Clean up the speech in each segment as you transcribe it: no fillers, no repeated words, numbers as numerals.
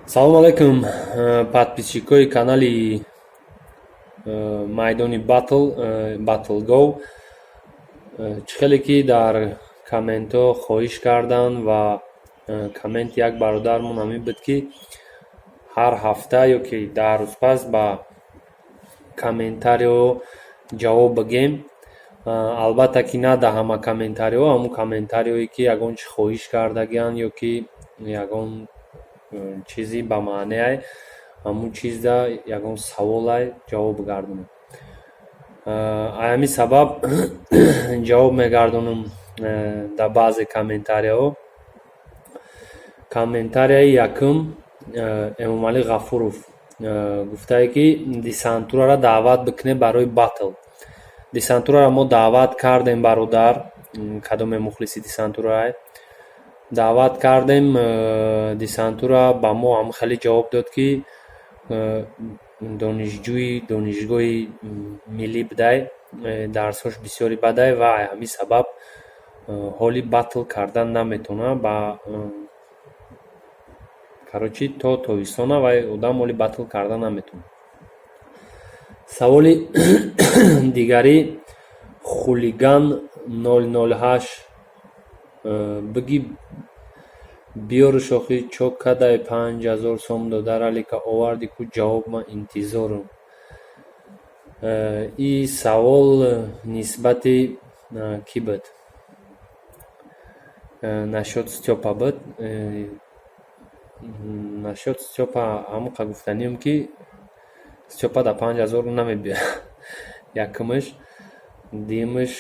Салому алайкум, подписчикои канали Майдони Батл, Батл Go. Чӣ хеле ки дар комментҳо хоҳиш карданд ва комменти як бародармон ҳамин буд, ки ҳар ҳафта ё ки 10 рӯз пас ба комментариҳо ҷавоб бигем. Албатта ки на дар ҳама комментариҳо, ҳамун комментариҳое ки ягон чи хоҳиш кардагианд ё ки ягон чизи ба маънеай, ҳамун чизда ягон саволай, ҷавоб бигардонем. Аз ҳамин сабаб ҷавоб мегардонам дар баъзе комментариҳо. Комментарияи якум: Эмомалӣ Ғафуров гуфтае, ки Десантураро даъват бикунед барои батл. Десантураро мо даъват кардем, бародар, кадоме мухлиси Десантурае. Даъват кардем, Десантура ба мо ҳам хеле ҷавоб дод, ки донишҷӯи донишгоҳи миллӣ будай, дарсҳош бисёри бадай ва ҳамин сабаб ҳоли батл кардан наметавонад. Ба короче, то тобистона вай одам ҳоли батл кардан наметавонад. Саволи дигарӣ: Хулиган 008, биги биёру шохӣ чо кадай, 5000 сом дода ралика оварди ку, ҷавоб ман интизорам. И савол нисбати кӣ буд? Насчёт Стёпа буд. Насчёт Стёпа ҳамон гуфтанием, ки Стёпа дар 5000 намебиёяд, якумаш. Дуюмаш,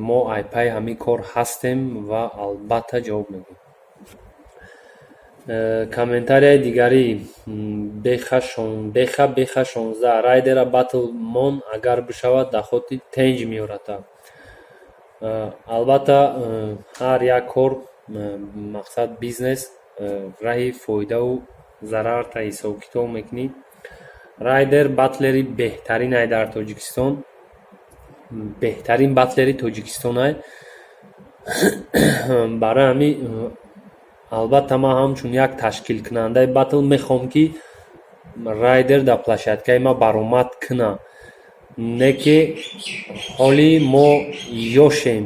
мо айпайи ҳамин кор ҳастем ва албатта ҷавоб мегӯем. Комментарияи дигарӣ: Беха Беха 16, Райдера батл мон, агар бишавад, дахоти тенҷ меорад. Албатта, ҳар як кор, мақсад бизнес, раҳи фоидаву зарарта ҳисобкитоб мекунӣ. Райдер батлери беҳтаринай дар Тоҷикистон, беҳтарин батлери Тоҷикистонай. Барои ҳамин, албатта, ман ҳамчун як ташкилкунандаи батл мехоҳам, ки Райдер дар площадкаи ман баромад кунад. Не ки ҳоли мо ёшем,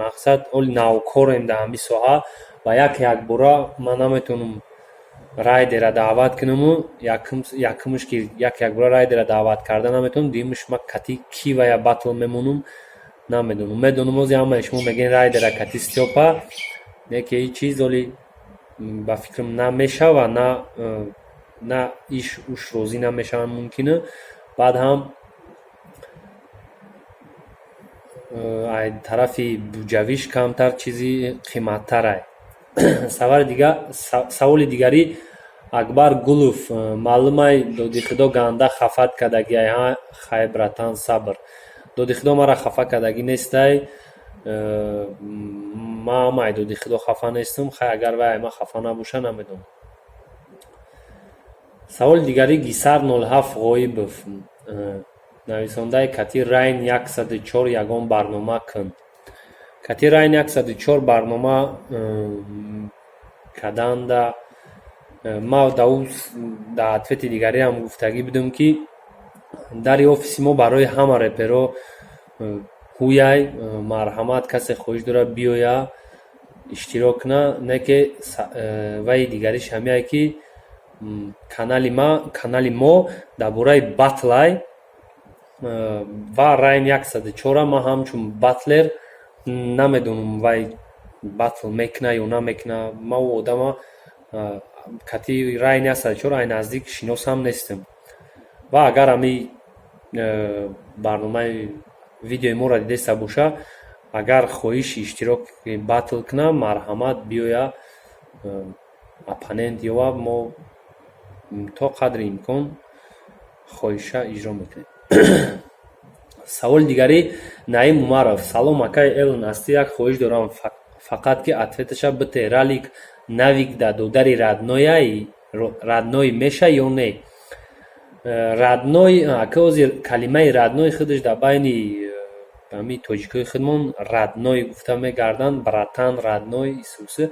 мақсад, ҳоли навкорем дар ҳамин соҳа ва як якбора ман наметавонам Райдера даъват кунаму якумш, ки як якбора Райдера даъват карда наметавонам, дуюмаш, ман кати кӣ вая батл мемонам, намедонам. Медонам, ози ҳамаи шумо мегӯед Райдера кати Стёпа, не ки ҳеҷ чиз ҳоли ба фикрам намешава, на иш уш розӣ намешаванд мумкина. Баъд ҳам тарафи буҷавиш камтар чизи қиматтарай. Саволи дигарӣ: Акбар Гулов, маълумай, додихудо ганда хафат кардагиай. Ҳа, хай, братан, сабр. Додихудо маро хафа кардагӣ нестай. Ман ҳам ай додихудо хафа нестам. Хай, агар вай ай ман хафа набоша, намедонам. Саволи дигарӣ: Гисар 07 Ғоибов нависондаи: кати Райн 104 ягон барнома кун. Кати Райн 104 барнома карданда, ман дар ответи дигариам гуфтагӣ будам, ки дари офиси мо барои ҳама реперо ҳуяй. Марҳамат, касе хоҳиш дорад, биёя, иштирок куна. Не ки ваи дигариш ҳамяе, ки канали ма, канали мо дар бораи батлай ва Райн 104-а ман ҳамчун батлер намедонам, вай батл мекуна ё намекуна. Ман ӯ одама кати Райн 104 ай наздик шиносам нестам ва агар ҳами барномаи видеои моро дидаиста боша, агар хоҳиши иштироки батл куна, марҳамат, биёя, оппонент ёва, мо то қадри имкон хоҳиша иҷро мекунем. Саволи дигарӣ: Наим Умаров, салом, акаи Элон, аз ту як хоҳиш дорам, фақат ки ответаша бите: Ралик Навик да додари роднояй, родной меша ё не? Родной, ака, ҳозир калимаи родной худаш дар байни ҳамин тоҷикои худмон родной гуфта мегарданд, братан, родной, исусе.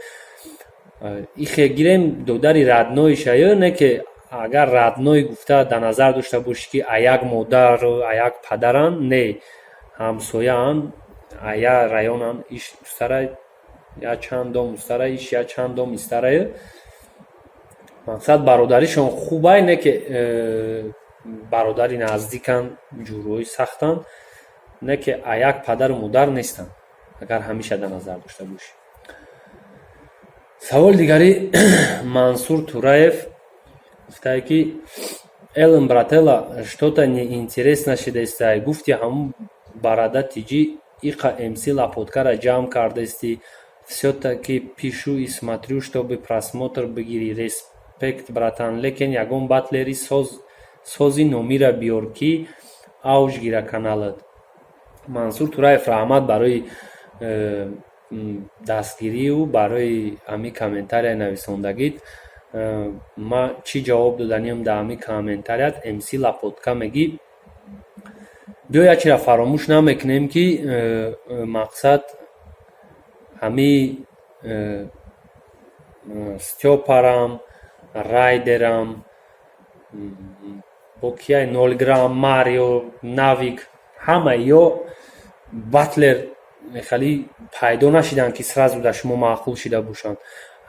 Ихе гирем, додари родной шаю, не ки агар родной гуфта дар назар дошта бошӣ, ки а як модару а як падаранд, не, ҳамсояанд, а як районанд. Иш устара я чанд дом устара, иш я чанд дом истараю. Мақсад, бародаришон хубай, не ки бародари наздиканд, ҷурҳои сахтанд, не ки а як падару модар нестанд, агар ҳамеша дар назар дошта бошӣ. Саволи дигари Мансур Тураев гуфтае, ки Элм, брателла, что-то неинтересно шидестай. Гуфти, ҳамун барада тиҷи иқа МС Лапоткара ҷамъ кардести. Всё-таки пишу и смотрю, чтобы просмотр бигирӣ. Респект, братан, лекин ягон батлери сози номира биёр, ки авҷ гира каналат. Мансур Тураев, раҳмат барои дастгирию барои ҳамин комментария нависондагит. Ман чӣ ҷавоб доданиам дар ҳамин комментарият? МС Лапотка мегӣ, биё, як чизро фаромӯш намекунем, ки мақсад, ҳамин Стёпарам, Райдерам, бо кияй, Нолграм, Марио, Навик, ҳамаи ё батлер хеле пайдо нашиданд, ки сразу дар шумо маъқул шида бошанд.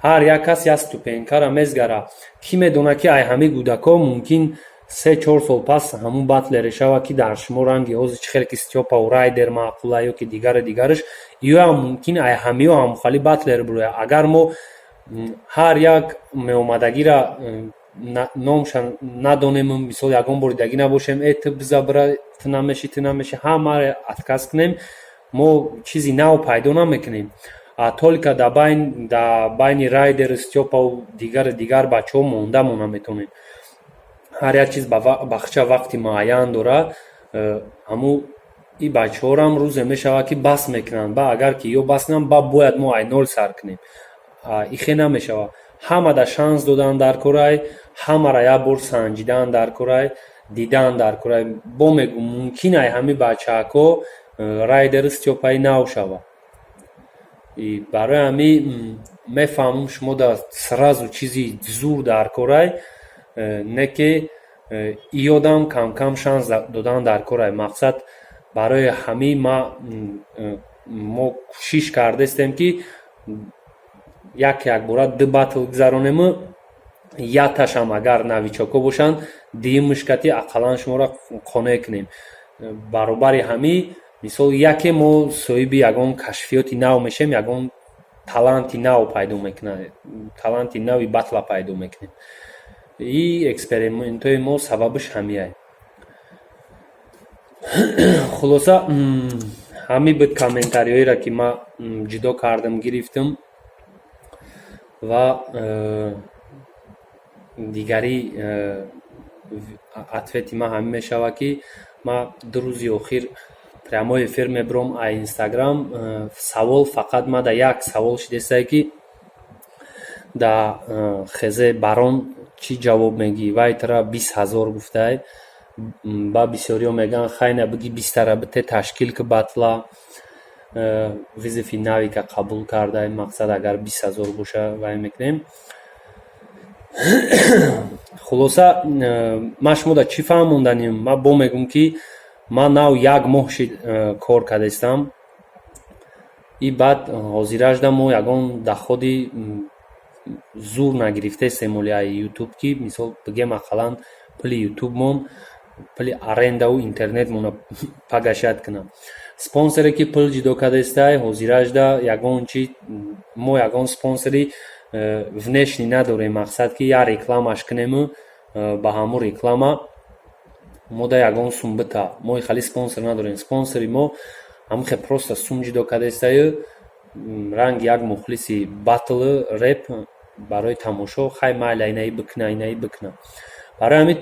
Ҳар як кас як ступенькара мезгара. Кӣ медонад, ки ай ҳамин кӯдакҳо мумкин 3-4 сол пас ҳамун батлере шавад, ки дар шумо ранги ҳозир чӣ хеле ки Стёпаву Райдер маъқула ё ки дигари дигараш, ёам мумкин ай ҳамиё ҳамхали батлер бирояд. Агар мо ҳар як меомадагира номша надонему, мисол, ягон бори дагӣ набошем, э, ту биза, бира, ту намешӣ, ту намешӣ, ҳамаро отказ кунем, мо чизи нав пайдо намекунем. А только дар байни Райдер, Стёпаву дигари дигар бачаҳо монда мо наметавонем. Ҳар як чиз бахча вақти муайян дорад. Ҳамун и бачаҳорам рӯзе мешавад, ки бас мекунанд. Ба агар ки ё бас кунанд, ба бояд мо ай нол сар кунем. Ихе намешавад. Ҳамада шанс додан дар корай, ҳамаро як бор санҷидан дар корай, дидан дар корай. Бо мегӯм, мумкин ай ҳамин бачаҳако Райдери Стёпаи нав шавад. Барои ҳамин мефаҳмам, шумо да сразу чизи зур дар корай, не ки иёдам камкам шанс додан дар корай. Мақсад, барои ҳамин мо кӯшиш кардастем, ки як якбора ду батл гузаронему, якташам агар новичокҳо бошанд, дуюмаш кати ақаллан шуморо қонеъ кунем. Баробари ҳамин, мисол, яке мо соҳиби ягон кашфиёти нав мешавем, ягон таланти нав пайдо мекунад, таланти нави батла пайдо мекунем. И экспериментҳои мо сабабаш ҳамияй. Хулоса, ҳамин буд комментариҳоеро, ки ман ҷудо кардам, гирифтам. Ва дигари ответи ман ҳамин мешавад, ки ман 2 рӯзи охир прямой эфир мебурам а Инстаграм. Савол фақат ма да як савол шидестае, ки да хезе барон чӣ ҷавоб мегӣ? Вай тара 20 000 гуфтай. Ба бисёриҳо мегӯянд, хайна биги, бистара бите, ташкил ки батла. Вызови Навика қабул карда. Мақсад, агар 20 000 боша, вай мекунем. Хулоса, ман шумода чӣ фаҳмонданим? Ман бо мегӯм, ки ман нав як моҳ шид кор кардастам. И баъд ҳозиражда мо ягон доходи зур нагирифтаистем оли ай Ютуб, ки мисол бигем, ақаллан пули Ютубмон пули арендаву интернетмона погашать кунам. Спонсоре, ки пул ҷудо кардаистай, ҳозиражда ягон чи мо ягон спонсори внешний надорем. Мақсад, ки як рекламаш кунему ба ҳамун реклама мо да ягон сум бита. Мо хали спонсор надорем. Спонсори мо ҳамихе просто сум ҷудо кардаистаю, ранги як мухлиси батл реп барои тамошо, хай, майла, инаи бикуна, инаи бикуна. Барои ҳамин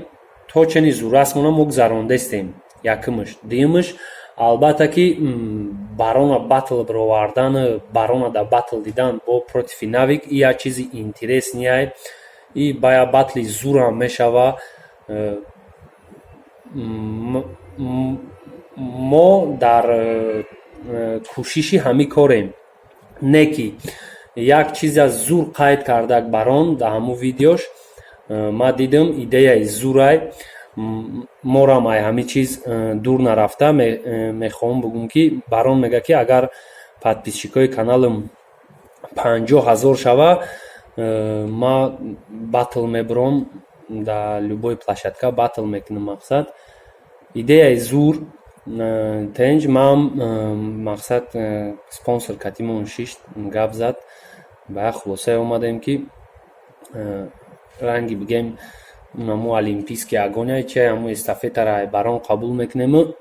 то чени зуррасмона мо гузарондастем, якумаш. Дуюмаш, албатта, ки барона батл бировардану барона да батл дидан бо против Навик и як чизи интересныйай и ба як батли зурам мешава. Мо дар кӯшиши ҳамин корем, не ки Як чиза зур қайд кардак Барон дар ҳамун видеош. Ман дидам, идеяи зурай. Морам ай ҳамин чиз дур нарафта мехоҳам бигӯм, ки Барон мегӯяд, ки агар подписчикои каналам 50 000 шава, ман батл мебурам, дар любой площадка батл мекунам. Мақсад, идеяи зур тенҷ. Ман мақсад, спонсор катимон шишт, гап зад, ба як хулосае омадем, ки ранги бигем, ҳамун олимпийский огонь чи, ҳамун эстафетаро Барон қабул мекунему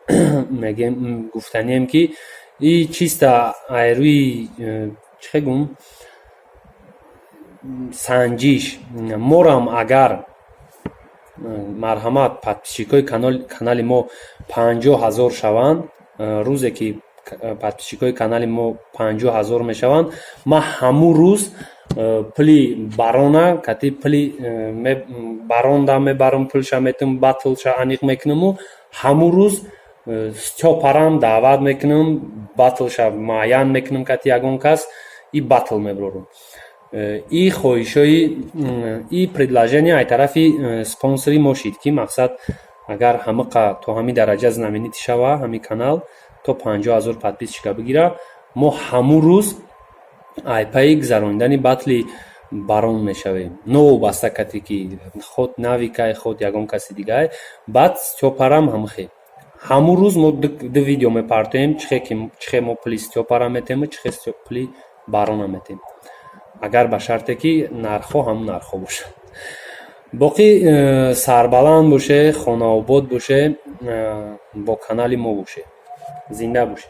мегем, гуфтанием, ки и чиста ай рӯи чӣ хел гӯм, санҷиш морам. Агар, марҳамат, подписчикои канали мо 50 000 шаванд, рӯзе ки подписчикои канали мо 50 000 мешаванд, ман ҳамун рӯз пули Барона кати пули Баронда мебарам, пулша метам, батлша аниқ мекунаму ҳамун рӯз Стёпарам даъват мекунам, батлша муайян мекунам кати ягон кас и батл мебарорам. И хоҳишҳои, и предложение ай тарафи спонсори мо шид, ки мақсад, агар ҳамақа то ҳамин дараҷа знаменитый шава ҳамин канал, то 50 000 подписчика бигира, мо ҳамун рӯз ай пайи гузаронидани батли Барон мешавем, новобаста кате ки хоть Навикай, хоть ягон каси дигай. Баъд Стёпарам ҳамихел, ҳамун рӯз мо ду видео мепартоем, чихе мо пули Стёпара метему, чихе пули Барона метем, агар ба шарте ки нархҳо ҳамун нархҳо бошад. Боқӣ сарбаланд боше, хонаобод боше, бо канали мо боше, зинда боше.